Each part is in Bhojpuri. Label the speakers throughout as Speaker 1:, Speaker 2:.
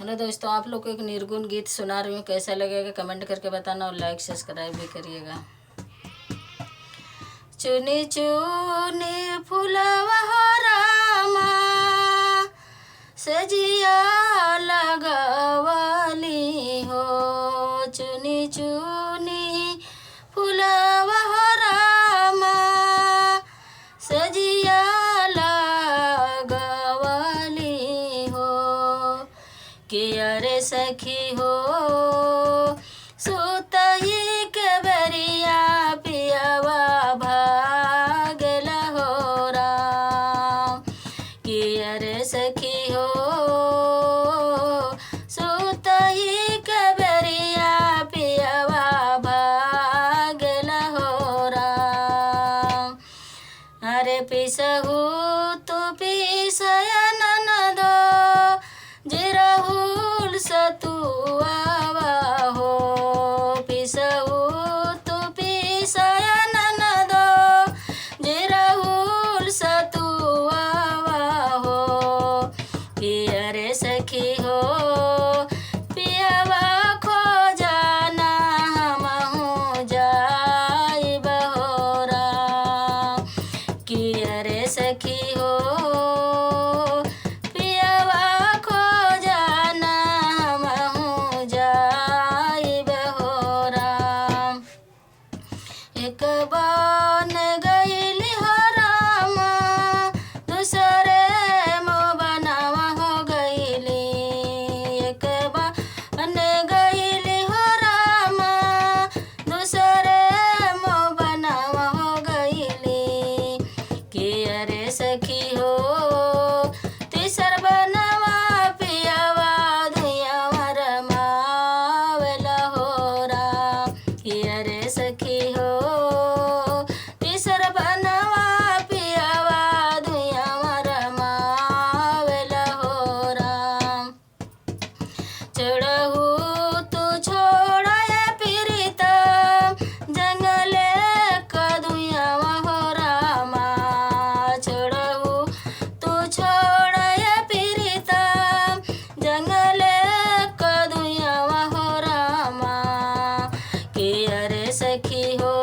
Speaker 1: हेलो दोस्तों, आप लोग को एक निर्गुण गीत सुना रही हूँ। कैसा लगेगा कमेंट करके बताना और लाइक सब्सक्राइब भी करिएगा। चुनी चुनी फुलवा हो रामा, सजिया लगवली हो। चुनी चुनी फुलवा हो रामा, सजिया लगवली हो। कि अरे सखी हो, सुतई के बरिया पियावा भागल हो राम। कि अरे सखी हो, सुतई के बरिया पियावा भागल हो राम। अरे पिसहु तू पिसया ननदो, जिरहुल सतुआवा हो। पिसहु तू पिसया ननदो, जिरहुल सतुआवा हो। कि अरे सखी हो, पियावा खो जाना हमहू जाइब हो राम। कि अरे सखी हो, पियावा खो जाना हमहू जाइब हो राम। एक बन गईली हो रामा, दूसरे मो बनावा हो गईली। एक बन गईली हो रामा, दूसरे मो बनावा हो गईली। कि अरे सखी हो, तीसर बनवा पियावा धुइयावा रमावला हो राम। कि अरे सखी हो, तीसर बनवा पियावा धुइयावा रमावला हो राम। चढ़हु तू छोड़य प्रीतम, जंगले कदुइयावा हो रामा। छोड़हु तू छोड़य प्रीतम, जंगले कदुइयावा हो रामा। कि अरे सखी हो,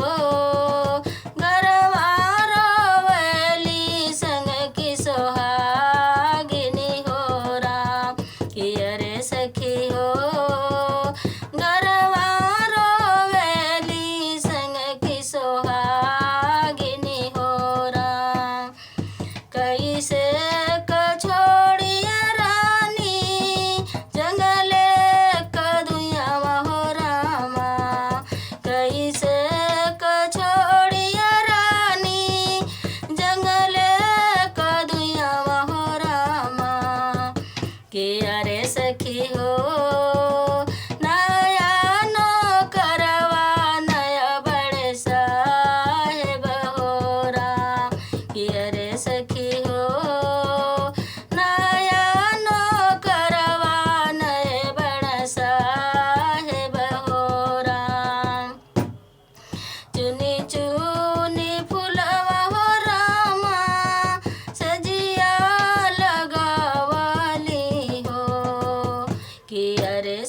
Speaker 1: घरवा रोवली संग की सोहागिनी हो राम। कि अरे सखी हो, घरवा रोवली संग की सोहागिनी हो राम। कैसे कछोड़िया रानी, जंगले कदुइयावा हो रामा। कैसे कछोड़िया रानी, जंगले कदुइयावा हो रामा। कि अरे सखी हो, नया नौकरवा नया बड़े साहेब हो राम। कि अरे सखी हो, नया नौकरवा नए बड़ा साहेब हो राम। चुनी चुनी फुलवा हो रामा, सजिया लगवली हो। कि अरे